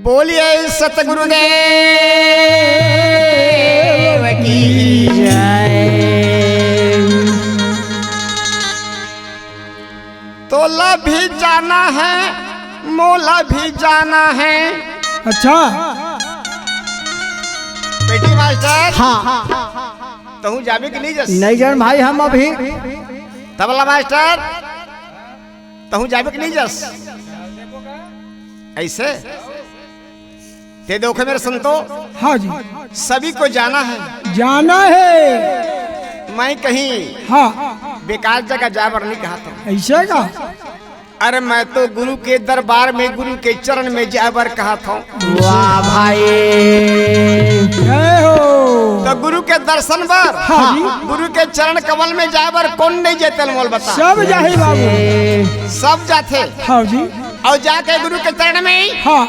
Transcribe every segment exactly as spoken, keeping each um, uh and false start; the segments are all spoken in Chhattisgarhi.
बोलिए सतगुरुदेव की जय। तोला भी जाना है, मोला भी जाना है। अच्छा। पेटी मास्टर। हाँ। तहूँ जाबे कि नहीं जस? नहीं जान भाई, हम अभी। तबला मास्टर, तहूँ जाबे कि नहीं जस? ऐसे ते देखो मेरे संतो। हाँ जी। सभी को जाना है। जाना है। मैं कहीं हाँ। बेकार जगह जा बर नहीं कहा था। ऐसे का? अरे, मैं तो गुरु के दरबार में, गुरु के चरण में जाए बर कहा था। वाह भाई। जय हो। तो गुरु के दर्शन बर, हाँ जी। गुरु के चरण कमल में जाए बर कौन नहीं जाते, मोल बता। सब जाही बाबू। सब जाथे। हाँ जी। और जाके गुरु के चरण में ही हाँ।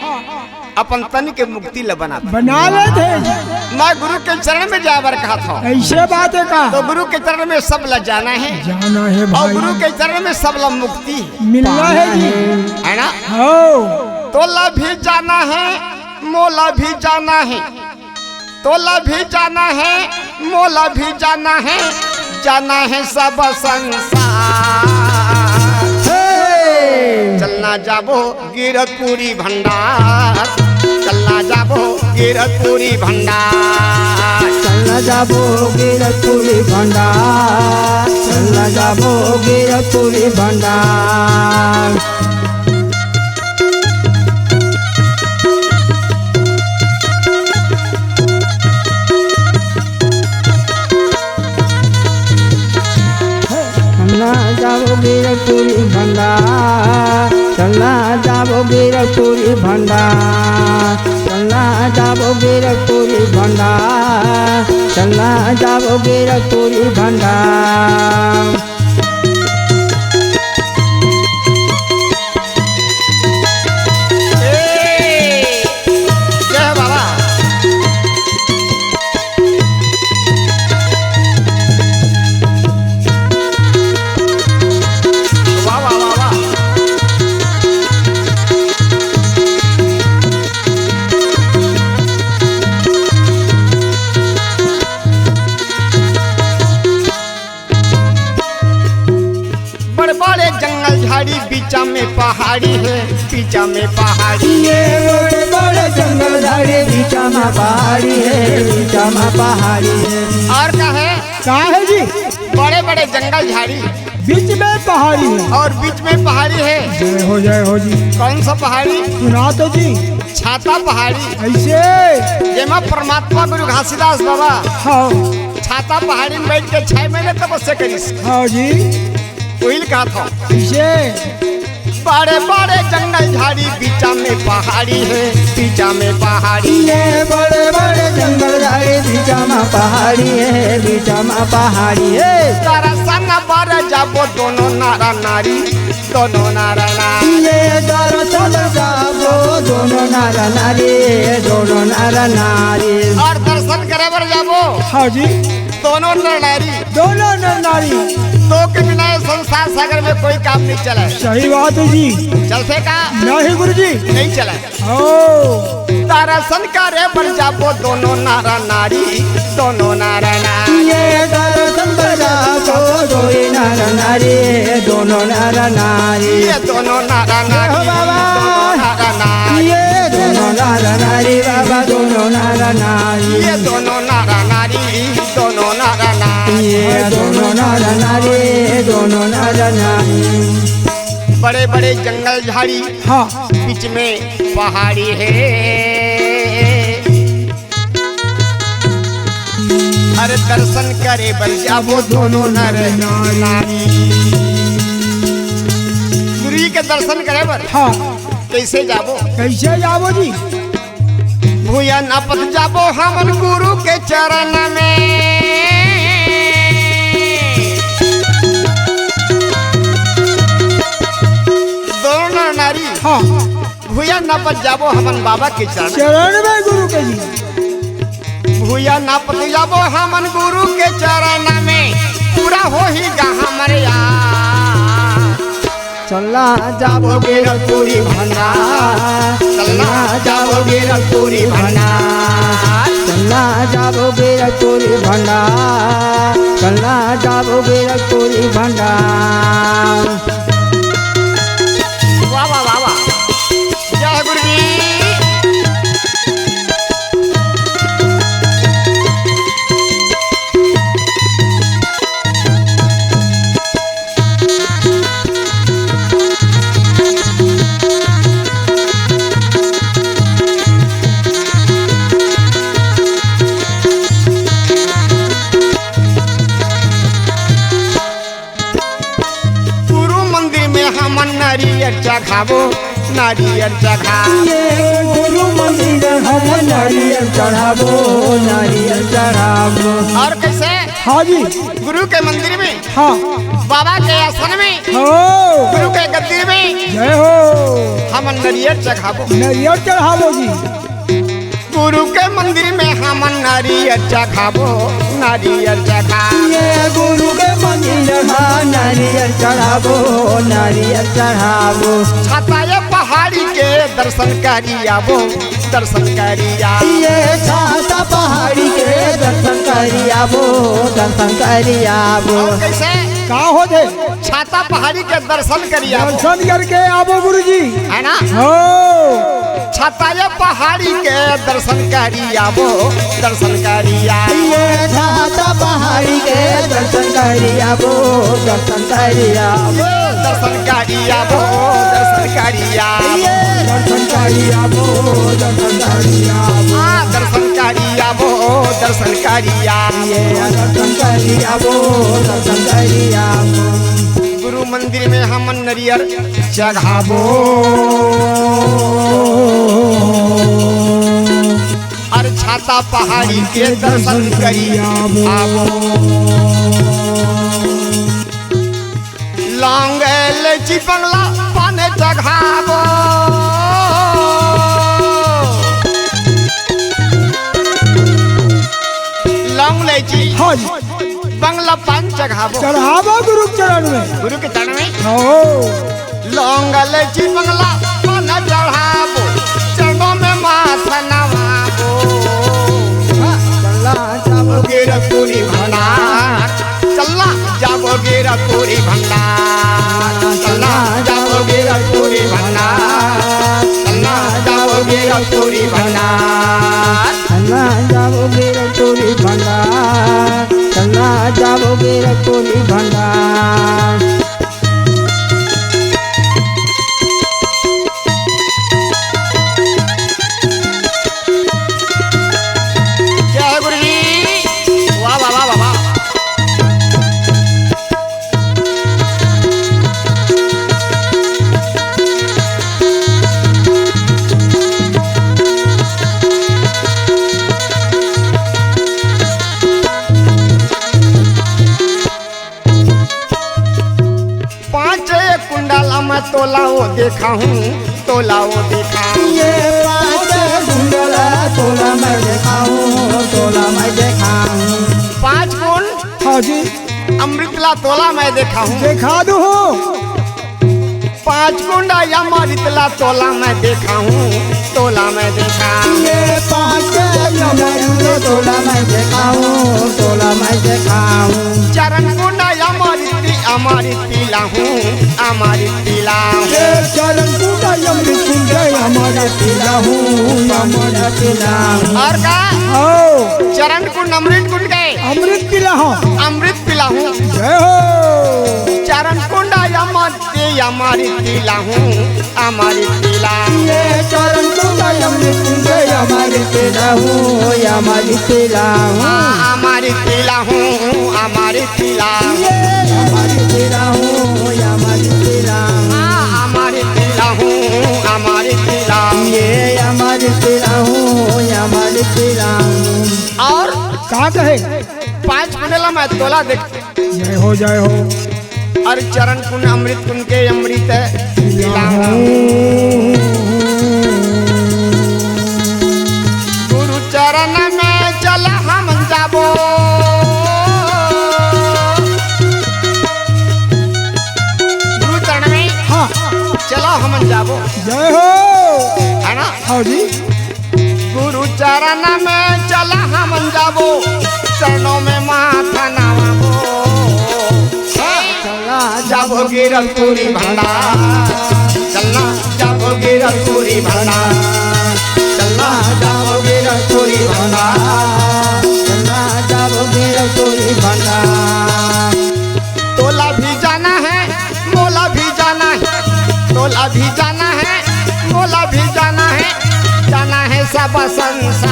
अपन तन के मुक्ति ल बना। बना लेथे। मैं गुरु के चरण में जाए बर कहा था। ऐसे बात है का? तो गुरु के चरण में सब ला जाना है। जाना है और भाई। गुरु के चरण में सब ला मुक्ति मिलना है जी। है ना? हो। तोला भी जाना है, मोला भी जाना है। तोला भी जाना है, मोला भी जाना है, जाना है सब संसार। हे! चलना जाबो गिरपुरी भंडार, चलना जाबो गिरपुरी भंडार। चलना जाबो गिरपुरी भंडार, चलना जाबो गिरपुरी भंडार। चलना जाबो गिरपुरी भंडार, चलना जाबो गिरपुरी भंडार, चलना जाबो गिरपुरी भंडार, चलना जाबो गिरपुरी भंडार। ए, जय हो बाबा। वाह, वाह, वाह, वाह। बड़े बड़े जंगल झाड़ी, बीचा में पहाड़ी है, बीचा में पहाड़ी। ये बड़े बड़े जंगल झाड़ी, बीचा में पहाड़ी है, बीचा में पहाड़ी है। और का है? का है जी? बड़े बड़े जंगल झाड़ी। बीच में पहाड़ी है। और बीच में पहाड़ी है। जय हो, जय हो जी। कौन सा पहाड़ी? सुना तो जी। छाता पहाड़ी। ऐसे? जेमा परमात्मा गुरु घासीदास बाबा हाँ। छाता पहाड़ी में बैठ के छह महीने तपस्या करिस। हाँ जी। वही कहा था। कैसे? बड़े बड़े जंगल झाड़ी, बीचा में पहाड़ी है, बीचा में पहाड़ी। ये बड़े बड़े जंगल झाड़ी, बीचा में पहाड़ी है, बीचा में पहाड़ी है। दर्शन बर जाबो दोनों नर नारी, दोनों नर नारी। ये दर्शन जाबो दोनों नर नारी, दोनों नर नारी। और दर्शन करे बर जाबो। हाँ जी। दोनों नर नारी। दोनों नर नारी। तो के बिना ये संसार सागर में कोई काम नहीं चला है। सही बात है जी। चलते का? नहीं गुरु जी। नहीं चला है। ओ। दर्शन करे बर जाबो दोनों नर नारी, दोनों नर नारी। ये दर्शन बर जाबो दोई नर नारी, दोनों नर नारी। ये दोनों नर नारी, हो बाबा। दोनों नर नारी। ये दोनों नर नारी बाबा, दोनों नर नारी। ये दोनों नर नारी, दोनों नर नारी। ये दोनों नर नारी, दोनों नर नारी। बड़े बड़े जंगल झाड़ी, हाँ। बीच में पहाड़ी है। अरे दर्शन करे बर जाबो दोनों नर नारी। गुरु जी के दर्शन करे बर हाँ। कैसे जाबो? कैसे जाबो जी? भुइया नापत जाबो हमन गुरु के चरण में। दोनों नर नारी हाँ। भुइया नापत जाबो हमन बाबा के चरण। चरण में गुरु के जी। भुइया नापत जाबो हमन गुरु के चरण में, पूरा होही गा हमर यार। चलना जाबो गिरपुरी भंडार, चलना जाबो गिरकपुरी भंडार। चलना जाबो गिरकपुरी भंडार, चलना जाबो गिरकपुरी भंडार। वाह, वाह, वाह, वाह। जय गुरु जी। गुरु मंदिर में हमन नारियल चघाबो, नारियल चघा। ये गुरु मंदिर में हमन नारियल चढ़ाबो, नारियल चढ़ाबो। और कैसे? हाँ जी। गुरु के मंदिर में, हाँ। बाबा के आसन में, हो। गुरु के गद्दी में, जय हो। हमन नरियर चघाबो। नरियर चढ़ाबो जी। गुरु के मंदिर में हमन नरियर चघाबो, नरियर चघा। ये गुरु के मंदिर में नरियर चढ़ाबो, नरियर चढ़ाबो। छाता ये पहाड़ी के दर्शन करी आबो, दर्शन करी आ। ये छाता पहाड़ी के दर्शन करी आबो, दर्शन करी आबो। और कैसे? का हो दे? छाता पहाड़ी के दर्शन करी आबो। दर्शन करके आबो गुरुजी। है ना? हो। छाता ये पहाड़ी के दर्शन करी आबो, दर्शन करी आ। ये छाता पहाड़ी के दर्शन करी आबो, दर्शन करी आबो। दर्शन करी आबो, दर्शन करी आ। ये दर्शन करी आबो, दर्शन करी आबो। आ, दर्शन करी आबो, दर्शन करी आ। ये दर्शन करी आबो, दर्शन करी आबो। गुरु मंदिर में हमन नरियर चढ़ाबो। अरे छाता पहाड़ी के दर्शन करी आबो। लौंग इलायची बंगला पान चघाबो। लौंग इलायची, हाँ जी। बंगला पान चघाबो। चढ़ाबो गुरु के चरण में। गुरु के चरण में। हो। लौंग इलायची बंगला पान चढ़ाबो, चरणों में माथ नवाबो। हाँ। चलना जाबो गिरकपुरी भंडार, चलना जाबो गिरकपुरी भंडार, चलना जाबो गिरकपुरी भंडार, चलना जाबो गिरकपुरी भंडार। चलना जाबो गिरकपुरी भंडार, चलना जाबो गिरकपुरी भंडार। जय गुरु जी। वाह, वाह, वाह, वाह, वाह। पाँच कुंडा ला मैं तोला वो देखाहूँ, तोला वो देखाहूँ। ये पाँच कुंडा ला तोला मैं देखाहूँ, तोला मैं देखाहूँ। पाँच कुंड हाँ जी। अमृत ला तोला मैं देखाहूँ। देखा दो हो। पाँच कुंडा अमृत ला तोला मैं देखाहूँ, तोला मैं देखाहूँ। ये पाँच कुंडा अमृत तोला मैं देखाहूँ, तोला मैं देखाहूँ। चरण कुंडा अमृत, अमृत पिलाहूँ, अमृत पिलाहूँ। ये चरण कुंडा अमृत कुंड अमृत पिलाहूँ, अमृत पिलाहूँ। और का? हो। चरण कुंड अमृत कुंड के अमृत पिलाहूँ। अमृत पिलाहूँ। जय हो। चरण कुंडा अमृत, अमृत पिलाहूँ, अमृत पिलाहूँ। ये चरण कुंडा अमृत कुंड अमृत पिलाहूँ, अमृत पिलाहूँ। हाँ, अमृत पिलाहूँ, अमृत पिलाहूँ। ये अमृत पिलाहूँ, अमृत पिलाहूँ। हाँ, अमृत पिलाहूँ, अमृत पिलाहूँ। ये अमृत पिलाहूँ, अमृत पिलाहूँ। और का कहे? पाँच कुंड ला मैं तोला देख जय हो, जय हो। अरे चरण कुंड अमृत कुंड के अमृत पिलाहूँ। गुरु चरण में चल हम जाबो। गुरु चरण में हाँ। चलो हम जाबो। जय हो। है ना? हाँ जी। तू चरण में चला हमन जाबो, चरणों में माथा नवाबो। चला जाबो गिरलपुरी भंडार, चला जाबो गिरलपुरी भंडार, चला जाबो गिरलपुरी भंडार, चला जाबो गिरलपुरी भंडार। तोला भी जाना है, मोला भी जाना है, तोला भी जाना है, मोला भी जाना है, जाना है सब संसार।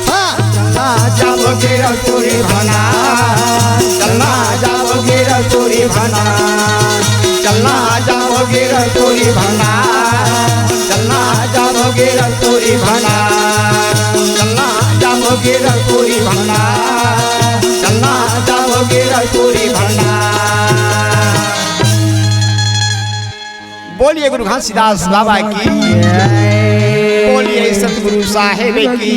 हाँ। चला जाबो गिरलपुरी भंडार, चला जाबो गिरलपुरी भंडार, चला जाबो गिरलपुरी भंडार, चला जाबो गिरलपुरी भंडार, चला जाबो गिरलपुरी भंडार, चला जाबो गिरलपुरी भंडार। बोलिए गुरु घासीदास बाबा की, बोलिए सतगुरु साहेब की।